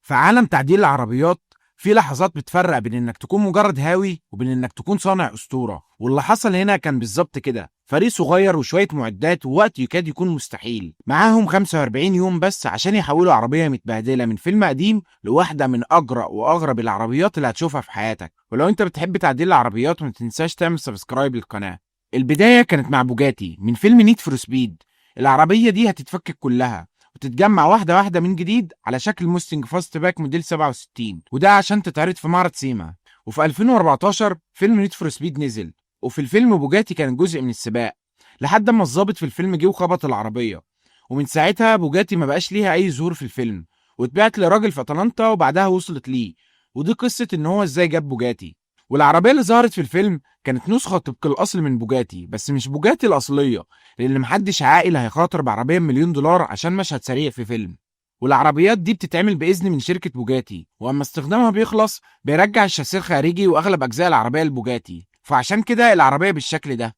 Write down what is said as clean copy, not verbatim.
في عالم تعديل العربيات في لحظات بتفرق بين انك تكون مجرد هاوي وبين انك تكون صانع اسطورة، واللي حصل هنا كان بالظبط كده. فريق صغير وشوية معدات ووقت يكاد يكون مستحيل، معاهم 45 يوم بس عشان يحولوا عربية متبهدله من فيلم قديم لواحدة من اجرأ واغرب العربيات اللي هتشوفها في حياتك. ولو انت بتحب تعديل العربيات ما تنساش تعمل subscribe للقناة. البداية كانت مع بوجاتي من فيلم Need for Speed. العربية دي هتتفكك كلها وتتجمع واحدة واحدة من جديد على شكل Mustang fastback موديل 67، وده عشان تتعرض في معرض سيما. وفي 2014 فيلم Need for Speed نزل، وفي الفيلم بوجاتي كان جزء من السباق لحد ما الظابط في الفيلم جه وخبط العربية، ومن ساعتها بوجاتي ما بقاش ليها أي ظهور في الفيلم، واتباعت لراجل في أتلانتا وبعدها وصلت ليه. ودي قصة إن هو إزاي جاب بوجاتي. والعربية اللي ظهرت في الفيلم كانت نسخة طبق الأصل من بوجاتي، بس مش بوجاتي الأصلية، لأن محدش عاقل هيخاطر بعربية بمليون دولار عشان مشهد سريع في فيلم. والعربيات دي بتتعمل بإذن من شركة بوجاتي، وأما استخدامها بيخلص بيرجع الشاسيه الخارجي وأغلب أجزاء العربية لبوجاتي، فعشان كده العربية بالشكل ده.